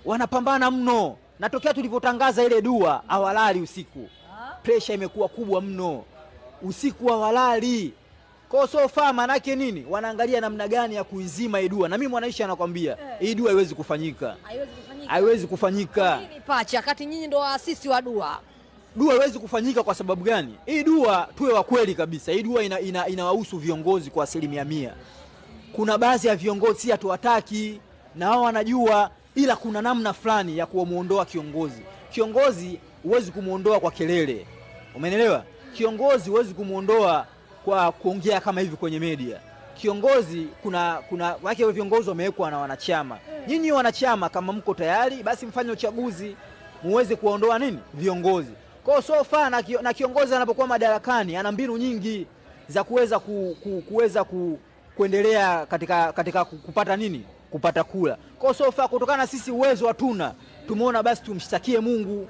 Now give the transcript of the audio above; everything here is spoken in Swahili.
Wanapambana mno. Na tokea tulivyotangaza ile dua hawalali usiku. Pressure imekuwa kubwa mno. Usiku hawalali. Kwa so far manake nini? Wanaangalia namna gani ya kuizima hii dua. Na mimi Mwanaisha anakwambia hii dua haiwezi kufanyika. Haiwezi kufanyika. Haiwezi kufanyika. Nini pacha kati nyinyi ndo waasisi wa dua? Dua haiwezi kufanyika kwa sababu gani? Hii dua tuwe wa kweli kabisa. Hii dua inawahusu viongozi kwa 100%. Kuna baadhi ya viongozi si hatuwataki na wao wanajua, ila kuna namna fulani ya kumuondoa kiongozi. Kiongozi huwezi kumuondoa kwa kelele. Umeelewa? Kiongozi huwezi kumuondoa kwa kuongea kama hivi kwenye media. Kiongozi kuna wake viongozi wamewekwa na wanachama. Nyinyi wanachama kama mko tayari basi mfanye uchaguzi muweze kuondoa nini? Viongozi. Kwa so far na kiongozi anapokuwa madarakani ana mbinu nyingi za kuweza kuweza kuendelea katika kupata nini? Kupata kula. Kwa so far kutokana na sisi uwezo hatuna, tumeona basi tumshtakie Mungu.